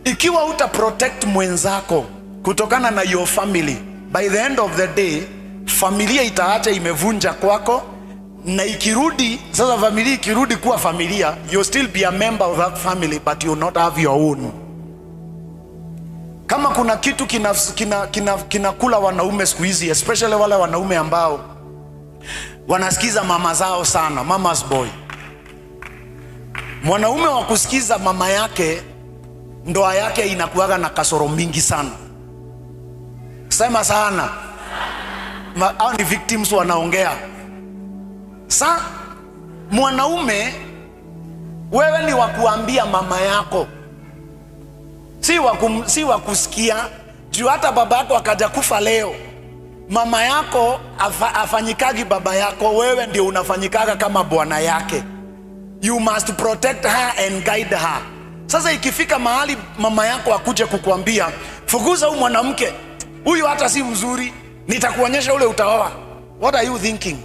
Ikiwa uta protect mwenzako kutokana na your family, by the end of the day familia itaacha imevunja kwako, na ikirudi sasa, familia ikirudi kuwa familia, you still be a member of that family but you not have your own. Kama kuna kitu kinakula kina wanaume siku hizi, especially wale wanaume ambao wanasikiza mama zao sana, mama's boy. Mwanaume wa kusikiza mama yake, ndoa yake inakuwaga na kasoro mingi sana. Sema sana. Hao ni victims wanaongea. Sa mwanaume, wewe ni wa kuambia mama yako, si wa kusikia. Juu hata baba yako akaja kufa leo, mama yako afanyikagi baba yako, wewe ndio unafanyikaga kama bwana yake. You must protect her and guide her. Sasa ikifika mahali mama yako akuje kukuambia, "Fukuza huyu mwanamke, huyu hata si mzuri, nitakuonyesha ule utaoa." What are you thinking?